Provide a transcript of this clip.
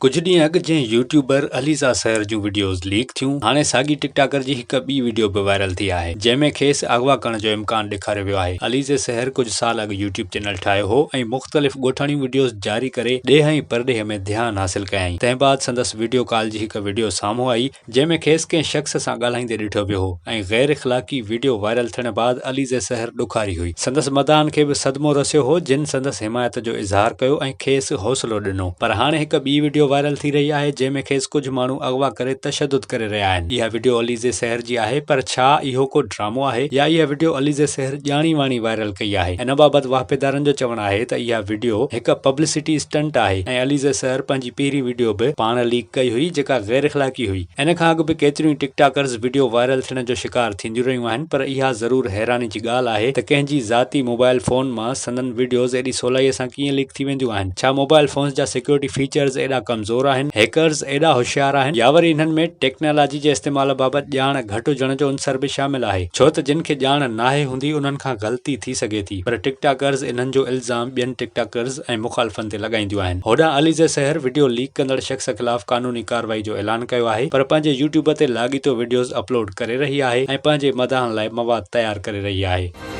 ڪجهه ڏينهن اڳ جنهن يوٽيوبر عليزا سحر جون وڊيوز ليڪ ٿيون، هاڻي ساڳي ٽڪ ٽاڪر جي هڪ ٻي وڊيو به وائرل ٿي آهي، جنهن ۾ کيس اغوا ڪرڻ جو امڪان ڏيکاريو ويو آهي. عليزه سحر ڪجهه سال اڳ يوٽيوب چينل ٺاهيو هو ۽ مختلف ڳوٺاڻيون وڊيوز جاري ڪري ڏيهه ۽ پرڏيهه ۾ ڌيان حاصل ڪيائين، تنهن بعد سندس وڊيو ڪال جي هڪ وڊيو سامهون آئي، جنهن ۾ کيس ڪنهن شخص سان ڳالهائيندي ڏٺو ويو هو ۽ غير اخلاقي وڊيو وائرل ٿيڻ بعد عليزه سحر ڏکاري هئي. سندس مداحن کي به صدمو رسيو هو جن سندس حمايت جو اظهار ڪيو ۽ کيس حوصلو ڏنو. پر هاڻي هڪ ٻي وڊيو وائرل ٿي رهي آهي جنهن ۾ کيس ڪجهه ماڻهو اغوا ڪري تشدد ڪري رهيا آهن. اها وڊيو عليزه سحر جي آهي پر ڇا اهو ڪو ڊرامو آهي يا اها وڊيو عليزه سحر ڄاڻي واڻي وائرل ڪئي آهي؟ ان بابت واهپيدارن جو چوڻ آهي ته اها وڊيو هڪ پبلسٽي اسٽنٽ آهي ۽ عليزه سحر پنهنجي پهرين وڊيو به پاڻ ليڪ ڪئي هئي جيڪا غير اخلاقي هئي. ان کان اڳ به ڪيتريون ئي ٽڪ ٽاڪرز وڊيو وائرل ٿيڻ جو شڪار ٿينديون رهيون آهن پر اها ضرور حيراني جي ڳالهه آهي ته ڪنهن جي ذاتي موبائل فون مان سندن وڊيوز ايڏي سولائي سان ڪيئن ليڪ ٿي وينديون آهن؟ ڇا موبائل فونز جا سيڪيورٽي فيچرز ايڏا ڪمزور آهن؟ هيڪرز ايڏا هوشيار آهن؟ يا وري انهن ۾ ٽيڪنالاجي جي استعمال بابت ڄاڻ گهٽ هجڻ جو عنصر به شامل آهي؟ ڇو ته جن کي ڄاڻ ناهي هوندي انهن کان غلطي ٿي سگهي ٿي پر ٽڪ ٽاڪرز انهن جو الزام ٻين ٽڪ ٽاڪرز ۽ مخالفن تي لڳائينديون آهن. هوڏانهن عليزه سحر وڊيو ليڪ ڪندڙ شخص خلاف قانوني ڪارروائي جو اعلان ڪيو آهي پر پنهنجي يوٽيوب تي لاڳيتو وڊيوز اپلوڊ ڪري رهي آهي ۽ پنهنجي مداحن لاء مواد تيار ڪري رهي آهي.